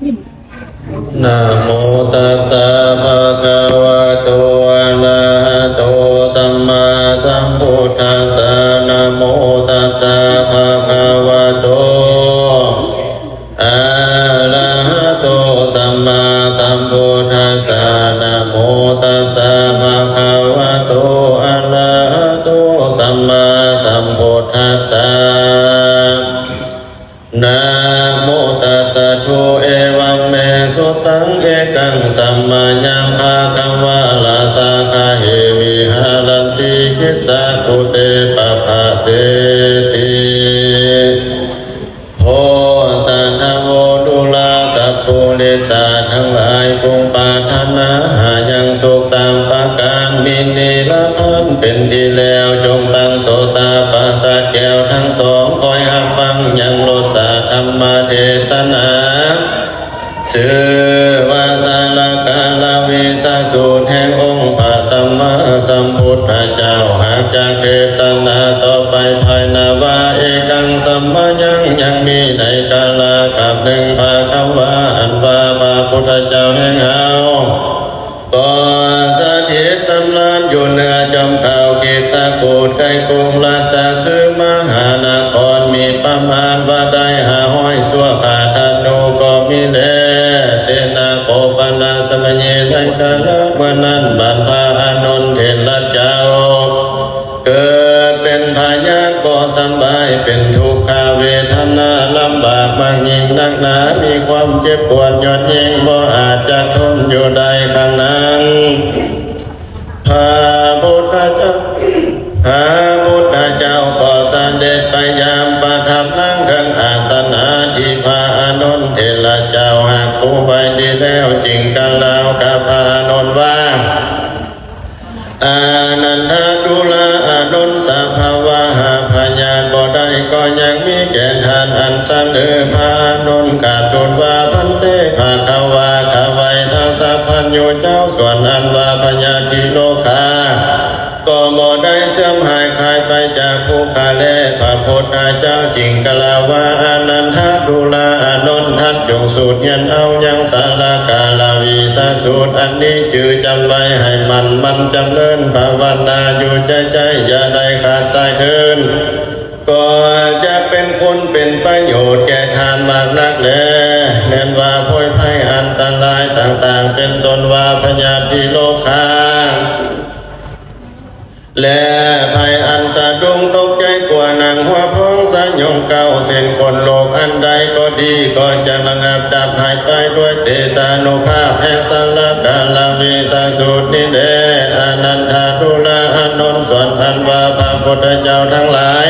นะโมตัสสะภะคะวะโต อะระหะโต สัมมาสัมพุทธัสสะ นะโมตัสสะภะคะวะโต อะระหะโต สัมมาสัมพุทธัสสะ นะโมตัสสะภะคะวะโต อะระหะโต สัมมาสัมพุทธัสสะ นะโมตัสสะ ทุ เอวัมเม สุตัง เอกัง สัมมายัง ภะคะวา ราชา คาเห วิหารันติ คิสสะ กุเต ปะภะเตติ โพ สัตถะโว ดุรา สัปปุริสะ ทั้งหลาย ผู้ปรารถนาหายังสุขสามประการ มีนิรพันธ์เป็นที่แล้ว จงตั้งโสตาปัสสะแก้วทั้งสอง คอยฮับฟังยังรสธรรมเทศนา ชื่อว่าสาลกาลวิสสูตรแห่งองค์พระสัมมาสัมพุทธเจ้า หากจากเทศนาต่อไปภายหน้าว่า เอกัง สัมมายัง ยังมีในกาลากับหนึ่ง ภะคะวา อันว่าพระพุทธเจ้าแห่งเฮา ก็สถิตสำราญอยู่เหนือจอมเขาคิดสกูฏ ใกล้กรุงราชคฤห์มหานคร มีประมาณว่าได้ห้าร้อยชั่วขา ธนูก็มีแล เตนะ โข ปะนะ สะมะเย ในกาละเมื่อนั้น บัดพระอานนท์เถระเจ้า เกิดเป็นพยาธิบ่สำบาย เป็นทุกขเวทนาลำบากมากยิ่งนักหนา มีความเจ็บปวดยอดยิ่ง บ่อาจจะทนอยู่ได้ ครั้งนั้น พระพุทธเจ้า พระพุทธเจ้าก็เสด็จไปยามประทับนั่งเทิงอาสนะ ที่พระอานนท์เถระเจ้าหากผู้ไปดีแล้ว จึงกล่าวกับพระอานนท์ว่า อานันทะ ดูราอานนท์ สภาวะหาพยาธิบ่ได้ ก็ยังมีแก่ท่าน อันเสนอ พระอานนท์กราบทูลว่า ภันเต ภะคะวา ข้าไหว้พระสัพพัญญูเจ้า ส่วนอันว่าพยาธิโรคา ก็บ่ได้เสื่อมหายคลายไปจากผู้ข้าแล พระพุทธเจ้าจึงกล่าวว่า อานันทะ ดูราอานนท์ ท่านจงสูตรเฮียนเอายังสาลกาลวิสสูตรอันนี้ จื่อจำไว้ให้มั่น หมั่นจำเริญภาวนาอยู่ใจ้ๆ อย่าได้ขาดสายเถิน ก็จะเป็นคุณเป็นประโยชน์แก่ท่านมากนักแล แม้นว่าโพยภัยอันตรายต่างๆ เป็นต้นว่าพยาธิโรคา และภัยอันสะดุ้งตกใจกลัวหนังหัวพองสยองเกา เช่นคนโรคอันใดก็ดี ก็จะระงับดับหายไปด้วยเตชานุภาพแห่งสาลกาลวิสสูตรนี้แล อานันทะ ดูราอานนท์ ส่วนอันว่าพระพุทธเจ้าทั้งหลาย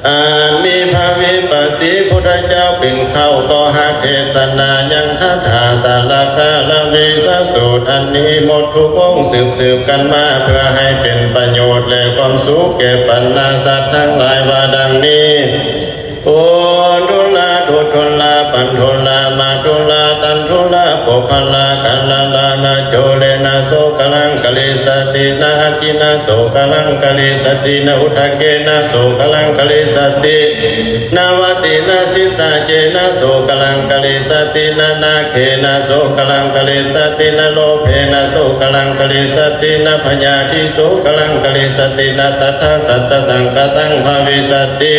อันมีพระวิปัสสีพุทธเจ้าเป็นเค้า ก็หากเทศนายังคาถาสาลกาลวิสสูตรอันนี้หมดทุกองค์ สืบๆ กันมา เพื่อให้เป็นประโยชน์และความสุขแก่บรรดาสัตว์ทั้งหลาย ว่าดังนี้ โอ ทุลา ทุทุลา ปันทุลา มาทุลา ตันทุลา ปุพพลา กัลลาลา นาโจเลนะ โสกะลังกะลิสติ นาอัคคินะ โสกะลังกะลิสติ นาอุทะเกนะ โสกะลังกะลิสติ นาวัตินะ สิสาเจนะ โสกะลังกะลิสติ นานาเขนะ โสกะลังกะลิสติ นาโลเพนะ โสกะลังกะลิสติ นาพยาธิ โสกะลังกะลิสติ นาตัทธาสันตสังกตังภวิสติ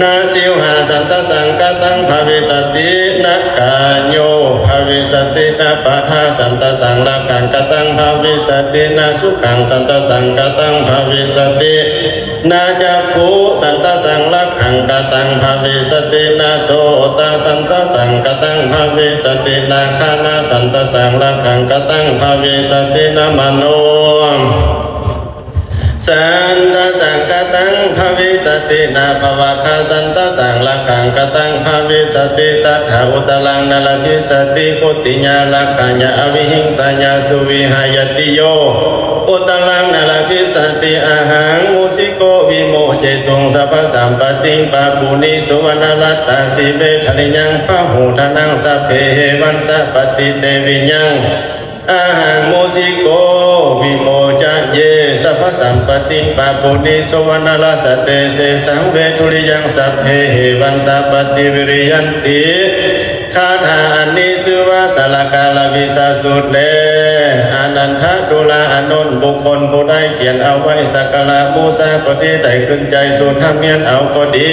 นาสิวหาสันตสังกตังภวิสติ นากาโยภวิสติ นาปาทาสันตสังลักขังกตังภวิสติ นาสุขังสันตสังกตังภวิสติ นาจักขุสันตสังลักขังกตังภวิสติ นาโสตสันตสังกตังภวิสติ นาคานะสันตสังลักขังกตังภวิสติ นามโน สันตสังกตังภวิสติ นาภวัคคะสันตสังลักขังกตังภวิสติ ตัทธาอุตตรังนลภิสติ โคติยาลักขายาอวิหิงสายาสุวิหายติโย อุตตรังนลภิสติ อะหัง มุสิโก วิโมจเจตุง สัพพสัมปติง ปะปูนิ สุวรรณรัตตาสีเมทะนิยัง พะหูทะนัง สัพเพ เหวันสะ ปะติเตวิยัง อะหัง มุสิโก วิโมจเย สัพพสัมปติง ปะปูนิ สุวรรณรัสเต เสสัง เวทุริยัง สัพเพ เหวันสะ ปะติวิริยันติ คาถาอันนี้ ກາລະວິຊາສູດແລ. ອານັນທະ ດູລາອານົນ ບຸກຄົນຜູ້ໃດຂຽນເອົາໄວ້ສັກກາລະບູຊາກໍດີ ໄດ້ຂຶ້ນໃຈສູດຮ່ຳຮຽນເອົາກໍດີ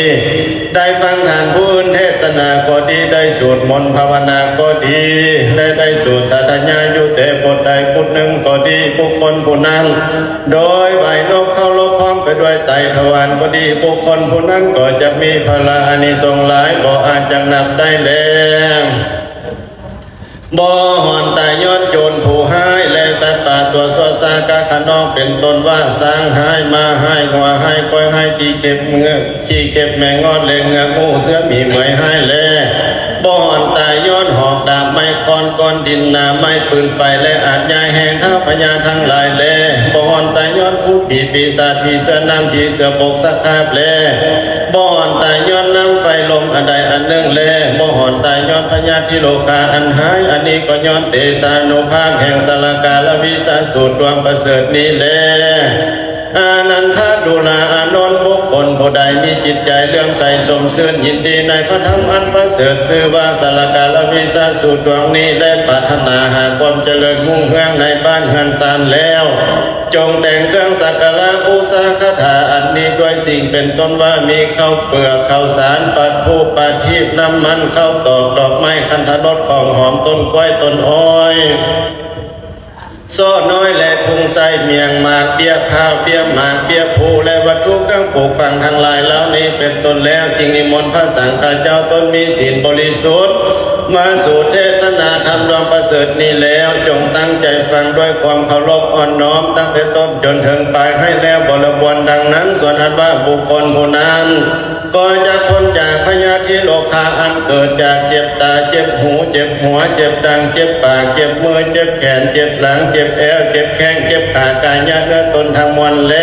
ໄດ້ຟັງທ່ານຜູ້ອື່ນເທດສະໜາກໍດີ ໄດ້ສວດມົນພາວະນາກໍດີ ແລະ ໄດ້ສວດສາທະຍາຢູ່ແຕ່ບົດໃດບົດໜຶ່ງກໍດີ ບຸກຄົນຜູ້ນັ້ນ ໂດຍໄຫວ້ນົບເຄົາລົບພ້ອມໄປດ້ວຍໄຕຖວານກໍດີ ບຸກຄົນຜູ້ນັ້ນກໍຈະມີພະລາອານິສົງຫຼາຍ ບໍ່ອາດຈັກນັບໄດ້ແລ. ບໍ່ຮອດຕາຍຍ້ອນໂຈນຜູ້ຮ້າຍ ແລະ ສັດປ່າຕົວຊົ່ວຊ້າກາຂະນອງ ເປັນຕົ້ນວ່າ ຊ້າງຮ້າຍ ມ້າຮ້າຍ ງົວຮ້າຍ ຄວາຍຮ້າຍ ຂີ້ເຂັບເງືອກ ຂີ້ເຂັບແມງງອດ ແລະ ເງືອກງູ ເສືອໝີ ເໝືອຍຮ້າຍແລ. ບໍ່ຮອດຕາຍຍ້ອນຫອກດາບໄມ້ຄ້ອນ ກ້ອນດິນໜາໄມ້ ປືນໄຟ ແລະ ອາດຍາຍແຮງທ້າວພະຍາທັງຫຼາຍແລ. ບໍ່ຮອດຕາຍຍ້ອນພູຜີປີສາດ ຜີເສືອນ້ຳ ຜີເສືອບົກ ສະຄາບແລ. ບໍ່ຮອດຕາຍຍ້ອນນ້ຳໄຟລົມອັນໃດອັນໜຶ່ງແລ. ບໍ່ຮອດຕາຍຍ້ອນພະຍາທິໂລຄາອັນຮ້າຍ ອັນນີ້ກໍຍ້ອນເຕຊານຸພາບແຫ່ງສາລະກາລະວິຊາສູດດວງປະເສີດນີ້ແລ. ອານັນທະ ດູລາອານົນ ບຸກຄົນຜູ້ໃດມີຈິດໃຈເຫຼື້ອມໃສຊົມຊື່ນຍິນດີໃນພະທຳອັນປະເສີດ ຊື່ວ່າສາລະກາລະວິຊາສູດດວງນີ້ ແລະ ປາດຖະໜາຫາຄວາມຈະເລີນຮຸ່ງເຮືອງໃນບ້ານເຮືອນຊານແລ້ວ ຈົ່ງແຕ່ງເຄື່ອງສັກກາລະບູຊາຄາຖາອັນນີ້ດ້ວຍ ສິ່ງເປັນຕົ້ນວ່າ ມີເຂົ້າເປືອກ ເຂົ້າສານ ປາທູ ປາທີບ ນ້ຳມັນ ເຂົ້າຕອກ ດອກໄມ້ ຄັນທະລົດ ຂອງຫອມ ຕົ້ນກ້ວຍ ຕົ້ນອ້ອຍ ສໍ້ນ້ອຍ ແລະ ທຸງໄສ້ ໝ້ຽງໝາກ ເບ້ຍພ້າວ ເບ້ຍໝາກ ເບ້ຍພູ ແລະ ວັດຖຸເຄື່ອງປູກຝັງທັງຫຼາຍເຫຼົ່ານີ້ເປັນຕົ້ນແລ້ວ ຈຶ່ງນິມົນພະສັງຄະເຈົ້າຕົນມີສິນບໍລິສຸດ ມາສູດເທດສະໜາທຳດວງປະເສີດນີ້ແລ້ວ ຈົ່ງຕັ້ງໃຈຟັງດ້ວຍຄວາມເຄົາລົບອ່ອນນ້ອມ ຕັ້ງແຕ່ຕົ້ນຈົນເຖິງປາຍໃຫ້ແລ້ວບໍລະບວນດັ່ງນັ້ນ ສ່ວນອັນວ່າບຸກຄົນຜູ້ນັ້ນ ກໍຈະພົ້ນຈາກພະຍາທິໂລຄາ ອັນເກີດຈາກເຈັບຕາ ເຈັບຫູ ເຈັບຫົວ ເຈັບດັງ ເຈັບປາກ ເຈັບມື ເຈັບແຂນ ເຈັບຫຼັງ ເຈັບແອວ ເຈັບແຂ້ງ ເຈັບຂາ ກາຍະເນື້ອຕົນທັງມວນແລ.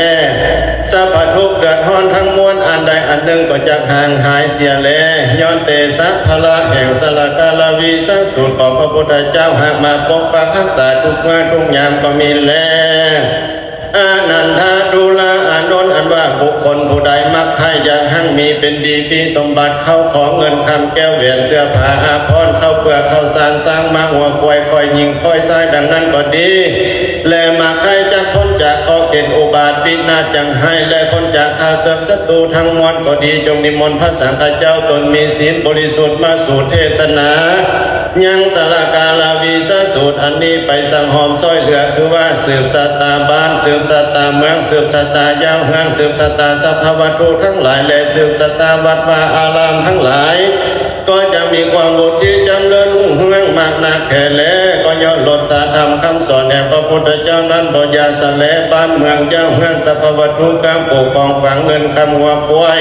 ສັບພະທຸກເດືອດຮ້ອນທັງມວນ ອັນໃດອັນໜຶ່ງກໍຈະຫ່າງຫາຍເສຍແລ ຍ້ອນເຕຊະພະລະແຫ່ງສາລະກາລະວິຊາສູດຂອງພະພຸດທະເຈົ້າ ຫາກມາປົກປັກຮັກສາທຸກເມື່ອທຸກຍາມກໍມີແລ. ອານັນທະ ດູລາອານົນ ອັນວ່າບຸກຄົນຜູ້ໃດມັກໃຄ່ຢາກຮັ່ງມີເປັນດີ ມີສົມບັດເຂົ້າຂອງເງິນຄຳແກ້ວແຫວນເສື້ອຜ້າອາພອນ ເຂົ້າເປືອກເຂົ້າສານ ຊ້າງມ້າງົວຄວາຍ ຂ້ອຍຍິງຂ້ອຍຊາຍ ດັ່ງນັ້ນກໍດີ ແລະ ມັກໃຄ່ຈັກພົ້ນຈາກເຄາະເຂັນອຸບາດວິນາດຈັ່ງຮ້າຍ ແລະ ພົ້ນຈາກຂ້າເສິກສັດຕູທັງມວນກໍດີ ຈົ່ງນິມົນພະສັງຄະເຈົ້າຕົນມີສິນບໍລິສຸດມາສູດເທດສະໜາ ຍັງສາລະກາລະວິຊາສູດອັນນີ້ໄປສັງຫອມຊ່ອຍເຫຼືອ ຄືວ່າສືບຊະຕາບ້ານ ສືບຊະຕາເມືອງ ສືບຊະຕາເຫຍ້າເຮືອນ ສືບຊະຕາສັບພະວັດຖຸທັງຫຼາຍ ແລະ ສືບຊະຕາວັດວາອາລາມທັງຫຼາຍ ກໍຈະມີຄວາມວຸດທີ່ຈຳເລີນຮຸ່ງເຮືອງມາກນັກແທ້ແລ. ກໍຍ້ອນລົດສາທຳຄຳສອນແຫ່ງພະພຸດທະເຈົ້ານັ້ນບໍ່ຢ່າສະແລ ບ້ານເມືອງເຫຍ້າເຮືອນ ສັບພະວັດຖຸເຄື່ອງປູກຂອງຝັງ ເງິນຄຳງົວຄວາຍ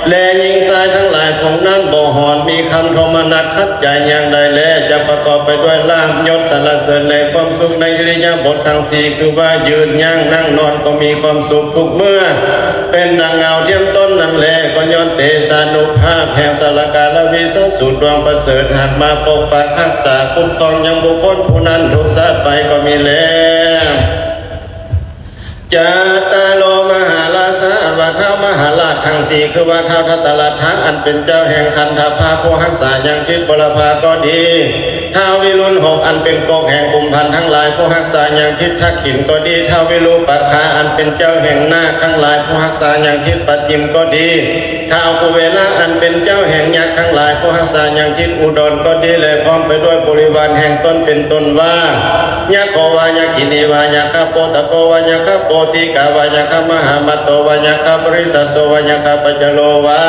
ແລະ ຍິງຊາຍທັງຫຼາຍຝູງນັ້ນບໍ່ຮອດມີຄຳໂທມະນັດຂັດ ໃຈຢ່າງໃດແລ ຈະປະກອບໄປດ້ວຍລາບຍົດສັນລະເສີນ ແລະ ຄວາມສຸກໃນອິລິຍາບົດທັງສີ່ ຄືວ່າ ຢືນ ຍ່າງ ນັ່ງ ນອນ ກໍມີຄວາມສຸກທຸກເມື່ອ ເປັນດັ່ງເງົາທຽມຕົ້ນນັ້ນແລ. ກໍຍ້ອນເຕຊານຸພາບແຫ່ງສາລະກາລະວິຊາສູດດວງປະເສີດ ຫາກມາປົກປັກຮັກສາຄຸ້ມຄອງຍັງບຸກຄົນຜູ້ນັ້ນທຸກຊາດໄປກໍມີແລ. ຈັດຕາໂລມະຫາລາຊາ ອັນວ່າທ້າວມະຫາລາດທັງສີ່ ຄືວ່າທ້າວທັດຕະລັດທະ ອັນເປັນເຈົ້າແຫ່ງຄັນທະພະ ຜູ້ຮັກສາຍັງທິດບົວລະພາກໍດີ, ທ້າວວິລຸນຫົກ ອັນເປັນກົກແຫ່ງກຸມພັນທັງຫຼາຍ ຜູ້ຮັກສາຍັງທິດທັກຂິນກໍດີ, ທ້າວວິຣູປະຄາ ອັນເປັນເຈົ້າແຫ່ງນາກທັງຫຼາຍ ຜູ້ຮັກສາຍັງທິດປະຕິມກໍດີ, ທ້າວກຸເວລາ ອັນເປັນເຈົ້າແຫ່ງຍັກທັງຫຼາຍ ຜູ້ຮັກສາຍັງທິດອຸດອນກໍດີ ແລະ ພ້ອມໄປດ້ວຍບໍລິວານແຫ່ງຕົນເປັນຕົ້ນວ່າ ຍັກໂຂວາ ຍັກຂິນີວາ ຍັກຂະໂປຕະໂກວາ ຍັກຂະໂປຕິກາວາ ຍັກຂະມະຫາມັດໂຕວາ ຍັກຂະປະລິສັດໂສວາ ຍັກຂະປັດຈະໂລວາ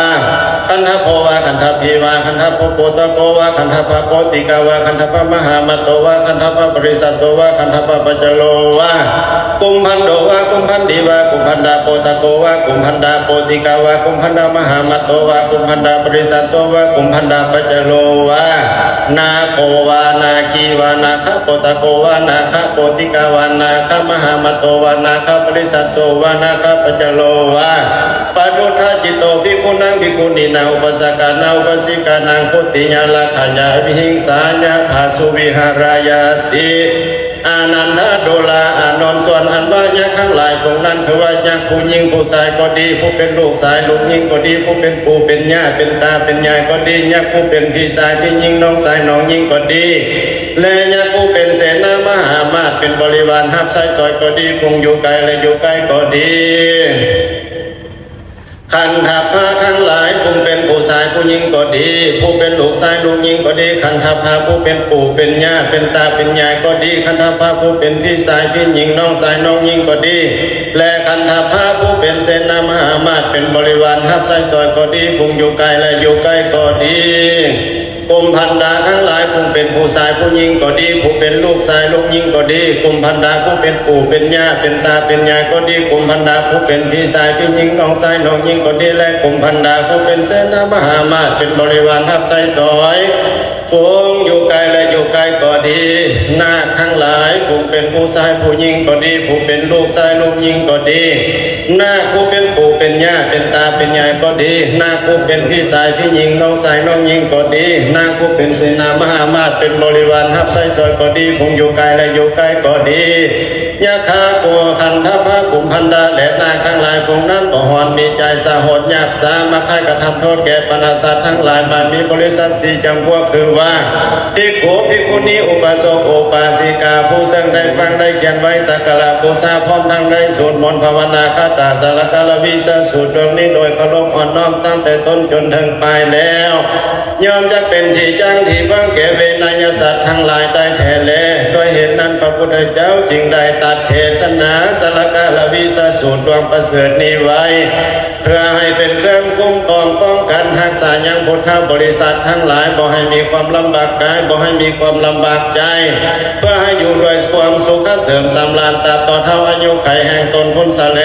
ຄັນທະໂພວາ ຄັນທະພີວາ ຄັນທະໂພໂປຕະໂກວາ ຄັນທະພະໂປຕິກາວາ ຄັນທະພະມະຫາມັດໂຕວາ ຄັນທະພະປະລິສັດໂສວາ ຄັນທະພະປັດຈະໂລວາ ກຸມພັນໂດວາ ກຸມພັນດີວາ ກຸມພັນດາໂປຕະໂກວາ ກຸມພັນດາໂປຕິກາວາ ກຸມພັນດາມະຫາມັດໂຕວາ ກຸມພັນດາປະລິສັດໂສວາ ກຸມພັນດາປັດຈະໂລວາ ນາໂຄວາ ນາຄີວາ ນາຄະໂປຕະໂກວາ ນາຄະໂປຕິກາວາ ນາຄະມະຫາມັດໂຕວາ ນາຄະປະລິສັດໂສວາ ນາຄະປັດຈະໂລວາ ປະດຸດທະຈິດໂຕ ພິກຂຸນັງ ພິກຂຸນີນັງ ອຸປາສະການັງ ອຸປາສິການັງ ໂຄຕິຍາລັກຂະຍາ ວິຫິງສາຍະ ພາສຸວິຫາຣາຍາຕິ ອານັນທະ ໂດລາ ອານົນ ສ່ວນອັນວ່າຍັກທັງຫຼາຍຝູງນັ້ນ ຄືວ່າຍັກຜູ້ຍິງຜູ້ຊາຍກໍດີ ຜູ້ເປັນລູກຊາຍລູກຍິງກໍດີ ຜູ້ເປັນປູ່ເປັນຍ່າເປັນຕາເປັນຍາຍກໍດີ, ຍັກຜູ້ເປັນພີ່ຊາຍພີ່ຍິງ ນ້ອງຊາຍນ້ອງຍິງກໍດີ ແລະ ຍັກຜູ້ເປັນເສນາມະຫາອາມາດ ເປັນບໍລິວານຮັບໃຊ້ຊ່ອຍກໍດີ, ຝູງຢູ່ໄກ ແລະ ຢູ່ໃກ້ກໍດີ. ຄັນທະພະທັງຫຼາຍ ຜູ້ເປັນຜູ້ຊາຍຜູ້ຍິງກໍດີ ຜູ້ເປັນລູກຊາຍລູກຍິງກໍດີ, ຄັນທະພະຜູ້ເປັນປູ່ເປັນຍ່າເປັນຕາເປັນຍາຍກໍດີ, ຄັນທະພະຜູ້ເປັນພີ່ຊາຍພີ່ຍິງ ນ້ອງຊາຍນ້ອງຍິງກໍດີ ແລະ ຄັນທະພະຜູ້ເປັນເສນາມະຫາອາມາດ ເປັນບໍລິວານຮັບໃຊ້ຊ່ອຍກໍດີ, ຝູງຢູ່ໄກ ແລະ ຢູ່ໃກ້ກໍດີ. ກຸມພັນດາທັງຫຼາຍ ຜູ້ເປັນຜູ້ຊາຍຜູ້ຍິງກໍດີ ຜູ້ເປັນລູກຊາຍລູກຍິງກໍດີ, ກຸມພັນດາຜູ້ເປັນປູ່ເປັນຍ່າເປັນຕາເປັນຍາຍກໍດີ, ກຸມພັນດາຜູ້ເປັນພີ່ຊາຍພີ່ຍິງ ນ້ອງຊາຍນ້ອງຍິງກໍດີ ແລະ ກຸມພັນດາຜູ້ເປັນເສນາມະຫາອາມາດ ເປັນບໍລິວານຮັບໃຊ້ຊ່ອຍ ຝູງຢູ່ໄກ ແລະ ຢູ່ໃກ້ກໍດີ. ນາກທັງຫຼາຍ ຜູ້ເປັນຜູ້ຊາຍຜູ້ຍິງກໍດີ ຜູ້ເປັນລູກຊາຍລູກຍິງກໍດີ, ນາກຜູ້ເປັນປູ່ເປັນຍ່າເປັນຕາເປັນຍາຍກໍດີ, ນາກຜູ້ເປັນພີ່ຊາຍພີ່ຍິງ ນ້ອງຊາຍນ້ອງຍິງກໍດີ, ນາກຜູ້ເປັນເສນາມະຫາອາມາດ ເປັນບໍລິວານຮັບໃຊ້ຊ່ອຍກໍດີ, ຝູງຢູ່ໄກ ແລະ ຢູ່ໃກ້ກໍດີ. ຍັກຂະ ໂຄ ຄັນທະພະ ກຸມພັນດາ ແລະ ນາກທັງຫຼາຍຝູງນັ້ນ ກໍຮ້ອນມີໃຈສະຫົດຍາບສາ ມັກໃຄ່ກະທຳໂທດແກ່ບັນດາສັດທັງຫຼາຍ ມາມີບໍລິສັດສີ່ຈຳພວກ ຄືວ່າ ພິກຂຸ ພິກຂຸນີ ອຸປາສົກ ອຸປາສິກາ ຜູ້ເຊິ່ງໄດ້ຟັງໄດ້ຂຽນໄວ້ ສັກກາລະບູຊາ ພ້ອມທັງໄດ້ສວດມົນພາວະນາຄາຖາ ສາລະກາລະວິສາສູດ ດວງນີ້ໂດຍເຄົາລົບອ່ອນນ້ອມ ຕັ້ງແຕ່ຕົ້ນຈົນເຖິງປາຍແລ້ວ ຍ່ອມຈັກເປັນທີ່ຢັ້ງທີ່ເພິ່ງແກ່ເວໄນຍະສັດທັງຫຼາຍໄດ້ແທ້ແລ. ດ້ວຍເຫດນັ້ນ ພະພຸດທະເຈົ້າຈຶ່ງໄດ້ຕັດເທສະນາ ສາລະກາລະວິສາສູດ ດວງປະເສີດນີ້ໄວ້ ເພື່ອໃຫ້ເປັນເຄື່ອງຄຸ້ມຄອງປ້ອງກັນຮັກສາຍັງພຸດທະບໍລິສັດທັງຫຼາຍ ບໍ່ໃຫ້ມີຄວາມລຳບາກກາຍ ບໍ່ໃຫ້ມີຄວາມລຳບາກໃຈ ເພື່ອໃຫ້ຢູ່ດ້ວຍຄວາມສຸກຂະເສີມສຳລານ ຕາບຕໍ່ເທົ່າອາຍຸໄຂແຫ່ງຕົນພຸ້ນສະແລ.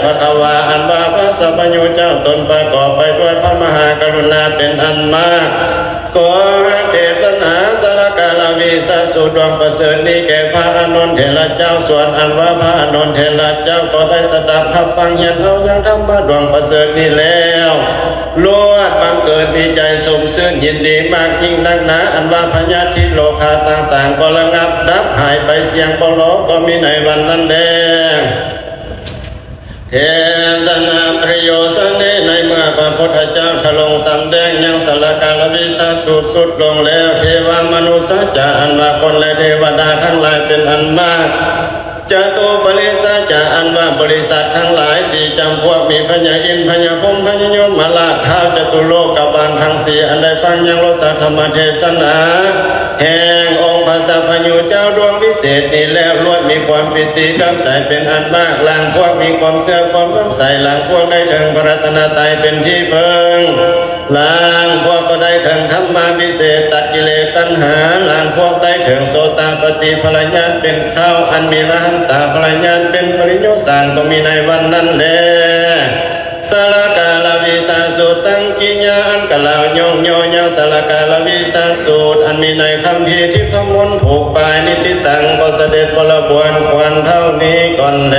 ພະຄະວາ ອັນວ່າພະສັບພະຍູເຈົ້າຕົນປະກອບໄປດ້ວຍພະມະຫາກະລຸນາເປັນອັນມາກ ກໍເທສະນາສາລະກາລະວິສາສູດ ດວງປະເສີດນີ້ແກ່ພະອານົນເຖລະເຈົ້າ ສ່ວນອັນວ່າພະອານົນເຖລະເຈົ້າກໍໄດ້ສະດັບຮັບຟັງຮຽນເອົາຍັງທຳມະດວງປະເສີດນີ້ແລ້ວ ລວດບັງເກີດມີໃຈຊົມຊື່ນຍິນດີມາກຍິ່ງນັກໜາ ອັນວ່າພະຍາທິໂລຄາຕ່າງໆ ກໍລະງັບດັບຫາຍໄປ ສຽງບໍ່ຫຼໍກໍມີໃນວັນນັ້ນແລ. ເທສະນາປະໂຍຊະເນ ໃນເມື່ອພະພຸດທະເຈົ້າທະລົງສຳແດງຍັງສາລະກາລະວິສາສູດສຸດລົງແລ້ວ ເທວາມະນຸດສາຈາ ອັນວ່າຄົນ ແລະ ເທວະດາທັງຫຼາຍເປັນອັນມາກ ຈະຕຸປະລິສາຈາ ອັນວ່າບໍລິສັດທັງຫຼາຍສີ່ຈຳພວກ ມີພະຍາອິນ ພະຍາພົມ ພະຍາຍົມມະລາດ ທ້າວຈະຕຸໂລກະບານທັງສີ່ ອັນໄດ້ຟັງຍັງລົດສະທຳມະເທສະນາ ແຫ່ງອົງພະສັບພະຍູເຈົ້າດວງວິເສດນີ້ແລ້ວ ລ້ວນມີຄວາມປີຕິກັບໃຈເປັນອັນມາກ ລາງພວກມີຄວາມເຊື່ອຄວາມເຫຼື້ອມໃສ ລາງພວກໄດ້ເຖິງພະລັດຕະນະໄຕເປັນທີ່ເພິ່ງ ລາງພວກກໍໄດ້ເຖິງທຳມະວິເສດ ຕັດກິເລດຕັນຫາ ລາງພວກໄດ້ເຖິງໂສຕາປະຕິຜະລະຍານເປັນເຄົ້າ ອັນມີລະຫັນຕາຜະລະຍານເປັນປະລິໂຍສານ ກໍມີໃນວັນນັ້ນແລ. ສາລະກາລະວິສາສູດ ຕັງກິຍາ ອັນກະລາວຍ້ອງຍໍຍັງສາລະກາລະວິສາສູດ ອັນມີໃນຄຳພີທິພະມົນຜູກປາຍ ນິຕິຕັງ ກໍສະເດັດບໍລະບວນຄວນເທົ່ານີ້ກ່ອນແລ.